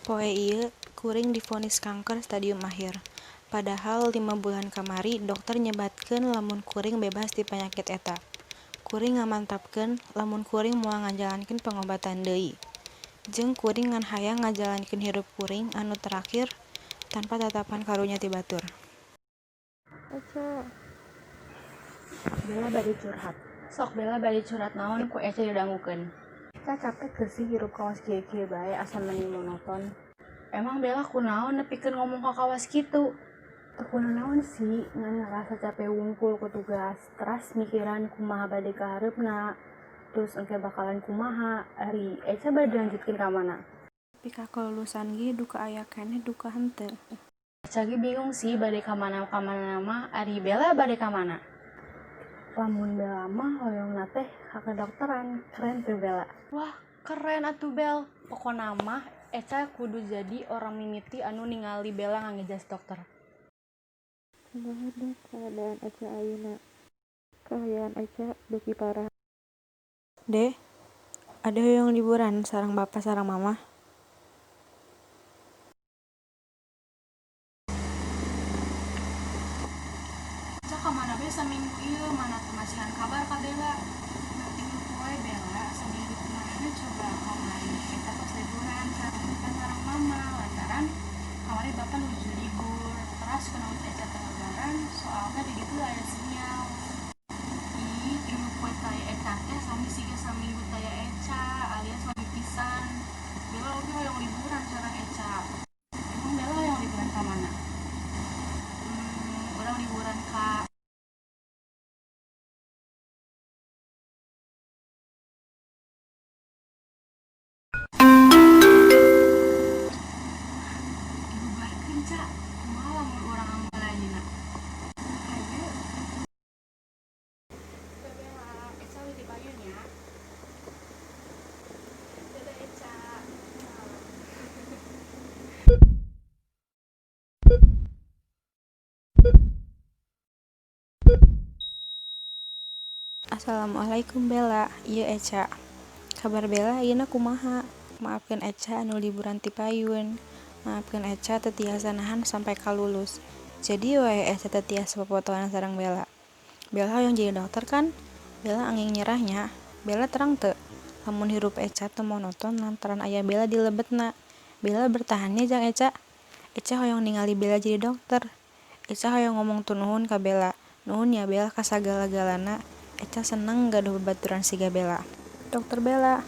Poe ieu kuring divonis kanker stadium akhir. Padahal 5 bulan kamari dokter nyebatkeun lamun kuring bebas ti panyakit eta. Kuring ngamantapkeun lamun kuring moal ngajalankeun pangobatan deui. Jeung kuring ngan hayang ngajalankeun hirup kuring anu terakhir tanpa tatapan karunya ti batur. Eca. Bella bade curhat. Sok Bella bade curhat naon ku Eca didangukeun. Eca capek teu sih hirup kawas kieu-kieu bae asa meni monoton. Emang Bella kunaon nepikeun ngomong ka kawas kitu? Teu kunanaon sih, ngan ngarasa capek wungkul ku tugas, teras mikiran kumaha bade ka hareupna, terus engke bakalan kumaha, ari Eca bade lanjutkeun ka mana? Nepi ka kalulusan ge duka aya keneh duka henteu. Eca ge bingung sih bade ka mana-ka mana mah, ari Bella bade ka mana? Lamun Bella mah hoyongna teh ka kedokteran, keren teu Bella? Wah, keren atuh Bel. Pokona mah Eca kudu jadi orang mimiti anu ningali Bella ngangge jas dokter. Kumaha dok kaadaan Eca ayeuna? Kaayaan Eca beuki parah. De, ade hoyong liburan sareng bapa sareng mama. Eca ka mana bae saminggu ieu mana teu masihan kabar ka Bella. Da 3 poe Bella saminggu kumaha coba kamari Eca tos liburan sareng bapa sareng mama lantaran kamari bapa nuju libur. Teras kunaon Eca teu ngabaran soalna di ditu aya sinyal. Ih, 3 poe taya Eca teh sami siga saminggu taya Eca alias lami pisan. Bella oge hoyong liburan sareng Eca. Emang Bella hoyong liburan ka mana? Urang liburan ka Dibubarkeun, Ca. Kumaha lamun urang ambeul ayeuna? Hayu. Dadah Bella, Eca uih ti payun nya. Dadah Eca. Assalamualaikum Bella, ieu Eca. Kabar Bella ayeuna kumaha? Maafkeun Eca anu liburan ti payun. Maafkeun Eca teu tiasa nahan sampai ka lulus. Jadi wae Eca teu tiasa popotoan sareng Bella. Bella hoyong jadi dokter kan? Bella anging nyerah nya. Bella terang teu? Lamun hirup Eca teu monoton lantaran aya Bella di lebetna. Bella bertahan nya jang Eca. Eca hoyong ningali Bella jadi dokter. Eca hoyong ngomong tunuhun ka Bella. Nuhun ya Bel ka sagala-galana. Eca seneng gaduh babaturan siga Bella. Dokter Bella.